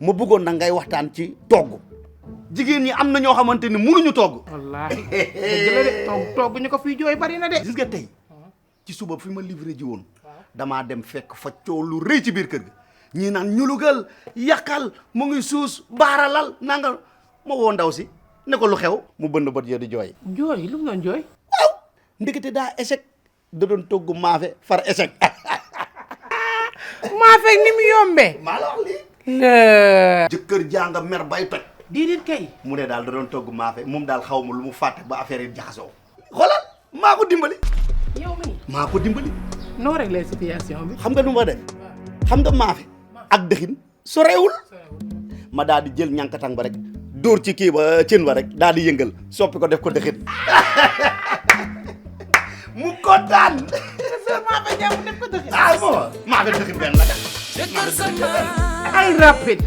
ma bëggoon nag ngay waxtaan ci togg jigéen ñi am na ñoo xamante ni mënuñu togg. wallaahi dëgg la de togg ñu ko fiy jooy bari na de. gis nga tey ci suba fi ma livré ji woon damaa dem fekk fa coow lu rëy ci biir kër gi ñii naan ñulugal yàqal mu ngi suus baaralal nanga ma woo ndaw si ne ko lu xew mu bënn bët yo di jooy. jooy lu mu doon jooy. waaw ndekete daa échec da doon togg maafe far échec. maafe ni mu yombee. maa la wax lii. la. jëkkër jànga mer bay toj. diidit kay. mu ne daal da doon togg maafe moom daal xaw ma lu mu fàtte ba affaire yi jaxasoo. xoolal maa ko dimbali. yow mi maa ko dimbali. noo réglé situation bi. xam nga nu ma def xam nga maafe ak dëxin sorewul ma daal di jël ñànkatang ba rek dóor ci kii ba cën ba rek daal di yëngal soppi ko def ko dëxin. mu kontaan. maafe jàmm def ko dëxin. ah bon maafe dëxin benn la. ay rapide.